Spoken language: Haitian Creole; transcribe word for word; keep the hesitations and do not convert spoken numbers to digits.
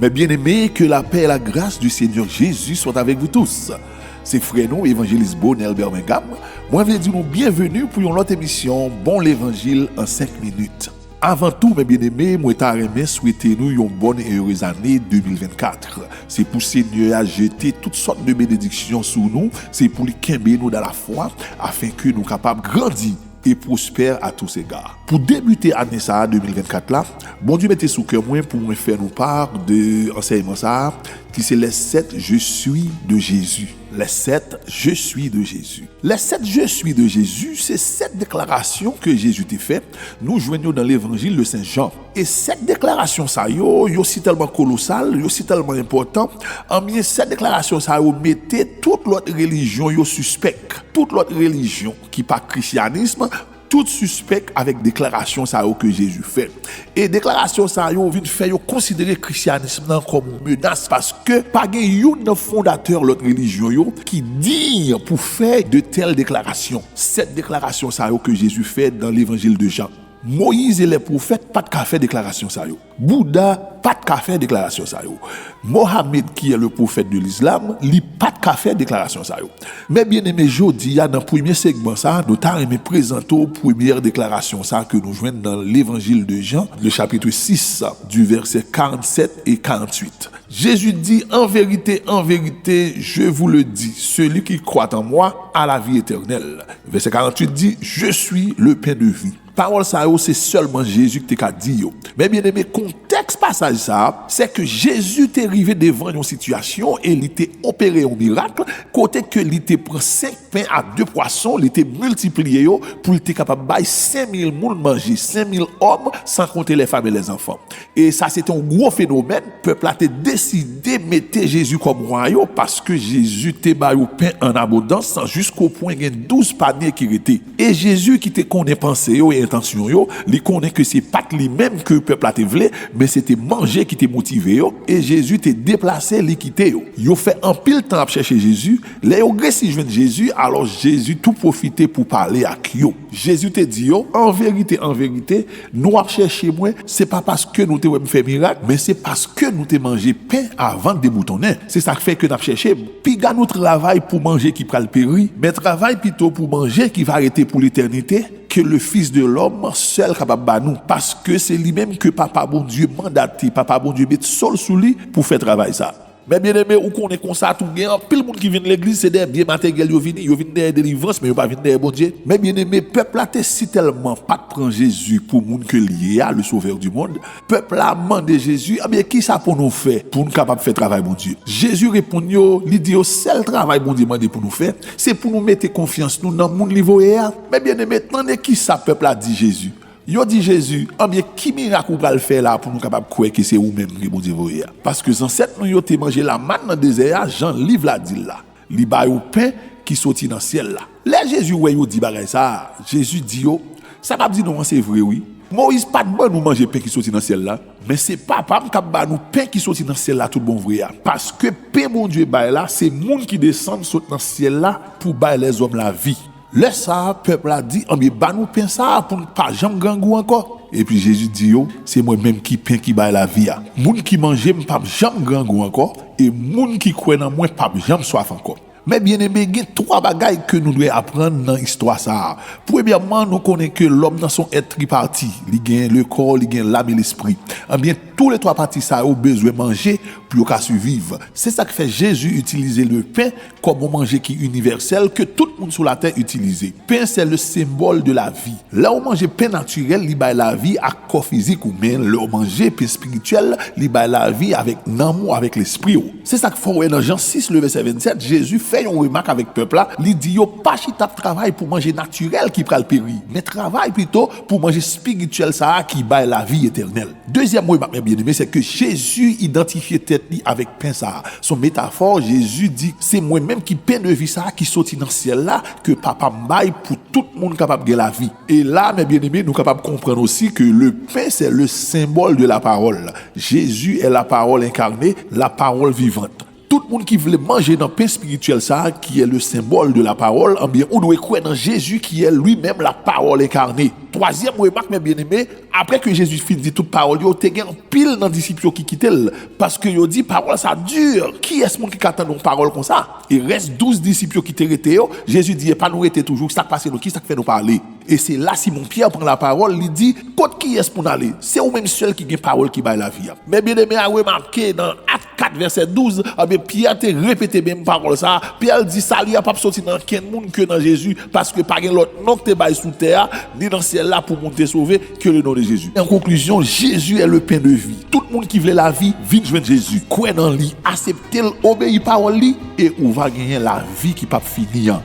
Mes bien-aimés, que la paix et la grâce du Seigneur Jésus soient avec vous tous. Se frè nou, Evanjelis Bonel Birmingham. Mwen vle di nou byenveni pou yon lòt emisyon Bon Levanjil an senk minit. Avan tou, mes bien-aimés, mwen ta renmen swete nou yon bòn e erez ane de mil vennkat. Se pou Senyè a jete tout sòt de benediksyon sou nou, se pou li kenbe nou dan lafwa, afen ke nou kapab grandi e prospè a tous égards. Pou debite ane sa a, de mil vennkat la, Bondye mete sou kè mwen pou mwen fè nou pa de ansèyman sa a, ki se les sept je suis de Jésus. Les sept je suis de Jésus. Les sept je suis de Jésus, se sèt deklarasyon ke Jezi te fè, nou jwenn yo nan Levanjil de Sen Jan. E sèt deklarasyon sa yo, yo si tèlman kolosal, yo si tèlman enpòtan, anbyen sèt deklarasyon sa yo mete tout lòt relijyon yo sispèk. Tout lòt relijyon ki pa krisyanism, tout sispèk avèk deklarasyon sa yo ke Jezi fè. E deklarasyon sa yo vin fè yo konsidere krisyanism nan kòm yon menas, paske pa gen youn nan fondatè lòt relijyon yo ki diy pou fè de tèl deklarasyon. Sèt deklarasyon sa yo ke Jezi fè nan Levanjil de Jan. Moyiz e lè pwofèt pa t ka fè deklarasyon sa yo. Bouda pa t ka fè deklarasyon sa yo. Mohamed, ki è le pwofèt de Lizlam, li pa t ka fè deklarasyon sa yo. Mes bien-aimés, jodi a, nan premye segman sa a, nou ta renmen prezante w premyè deklarasyon sa a ke nou jwenn nan Levanjil de Jan, le chapitre six, du verset quarante-sept et quarante-huit. Jésus dit, en vérité, en vérité, je vous le dis, celui qui croit en moi a la vie éternelle. Verset quarante-huit dit, je suis le pain de vie. Pawòl sa yo, se sèlman Jezi ki te ka di yo. Mes bien-aimés, kontèks pasaj sa a, se ke Jezi te rive devan yon sitiyasyon e li te opere yon mirak, kote ke li te pran senk pen ak de pwason, li te miltipliye yo pou li te kapab bay senk mil moun manje, senk mil òm, san konte les femmes et les enfants. E sa se te yon gwo fenomèn. Pèp la te deside mete Jezi kòm wa yo, paske Jezi te ba yo pen an abondans, jiskopwen gen douz panye ki rete. E Jezi, ki te konnen panse yo e entansyon yo, li konnen ke se pa t li menm ke pèp la te vle, men se te manje ki te motive yo, e Jezi te deplase, li kite yo. Yo fè anpil tan ap chèche Jezi, lè yo resi jwenn Jezi, alò Jezi tou pwofite pou pale ak yo. Jezi te di yo, an verite, an verite, nou ap chèche mwen, se pa paske nou te wè m fè mirak, men se paske nou te manje pen a vant deboutonnen. Se sa k fè ke n ap chèche m. Piga nou travay pou manje ki pral peri, men travay pito pou manje ki va rete pou letènite, ke le Fils de l'Homme sèl kapab ba nou, paske se li menm ke Papa Bondye mandate, Papa Bondye met so l sou li pou fè travay sa. Mes bien-aimés, ou konnen konsa tou, gen anpil moun ki vin legliz, se dèyè byen materyèl yo vini, yo vin dèyè delivrans, men yo pa vin dèyè Bondye. Mes bien-aimés, pèp la te sitèlman pa t pran Jezi pou moun ke l ye a, le Sauveur du monde. Pèp la mande Jezi, anbyen, kisa pou nou fè pou n kapab fè travay Bondye? Jezi reponn yo, li di yo, sèl travay Bondye mande pou nou fè, se pou nou mete konfyans nou nan moun li voye a. Mes bien-aimés, tande kisa pèp la di Jezi. Yo di Jezi, anbyen, ki mirak ou pral fè la pou nou kapab kwè ke se ou menm ke Bondye voye a? Paske zansèt nou yo te manje lamann nan dezè a, jan liv la di l la. Li ba yo pen ki soti nan syèl la. Lè Jezi wè yo di bagay sa a, Jezi di yo, sa m ap di nou an se vre wi. Moyiz pa t ban nou manje pen ki soti nan syèl la, men se Papa m k ap ba nou pen ki soti nan syèl la tout bon vre a. Paske pen Bondye bay la, se moun ki desann sot nan syèl la pou bay lèzòm lavi. Lè sa a, pèp la di, anbyen, ba nou pen sa a pou n pa janm grangou ankò. Epi Jezi di yo, se mwen menm ki pen ki bay lavi a. Moun ki manje m p ap janm grangou ankò, e moun ki kwè nan mwen p ap janm swaf ankò. Mes bien-aimés, gen twa bagay ke nou dwe aprann nan istwa sa a. Premyèman, nou konnen ke lòm nan se yon èt tripati. Li gen le corps, li gen l'âme et l'esprit. Anbyen, toulètwa pati sa yo bezwen manje pou yo ka siviv. Se sa k fè Jezi itilize le pen kòm yon manje ki inivèsèl ke tout moun sou latè itilize. Pen, c'est le symbole de la vie. Lè w manje pen natirèl, li bay lavi ak kò fizik ou, men lè w manje pen espirityèl, li bay lavi avèk nanm ou, avèk lespri w. Se sa k fè w wè nan Jan sis, le vèsè vennsèt, Jezi fè yon remak avèk pèp la, li di yo pa chita ap travay pou manje natirèl ki pral peri, men travay pito pou manje espirityèl sa a ki bay lavi etènèl. Dezyèm remak, mes bien-aimés, se ke Jezi idantifye tèt li avèk pen sa a. Se yon metafò, Jezi di, se mwen menm ki pen de vi sa a ki soti nan syèl la, ke Papa m bay pou tout moun kapab gen lavi. E la, mes bien-aimés, nou kapab konprann osi ke le pain, c'est le symbole de la parole. Jésus est la parole incarnée, la parole vivante. Tout moun ki vle manje nan pen espirityèl sa a, qui est le symbole de la parole, anbyen, ou dwe kwè nan Jezi, qui est lui-même la parole incarnée. Twazyèm remak, mes bien-aimés, apre ke Jezi fin di tout pawòl yo, te gen anpil nan disip yo ki kite l, paske yo di, pawòl sa di, kiyès moun ki ka tann yon pawòl konsa? E rès douz disip yo ki te rete yo, Jezi di, epa nou rete toujou, sa k pase nou, kisa k fè nou pa ale? E se la Simon Pyè pran lapawòl, li di, kot kiyès pou n ale? Se ou menm sèl ki gen pawòl ki bay lavi a. Men byeneme a remake nan Ak kat vèsè douz, ebyen Pyè te repete menm pawòl sa a. Pyè di sali a p ap soti nan kenn moun ke nan Jezi, paske pa gen lòt non ki te bay sou tè a, ni nan syèl la pou moun te sove, que le nom de Jésus. An konklizyon, Jezi è le pen de vi. Tout moun ki vle lavi, vin jwenn Jezi. Kwè nan li, aksepte l, obeyi pawòl li, e ou va genyen lavi ki p ap fini an.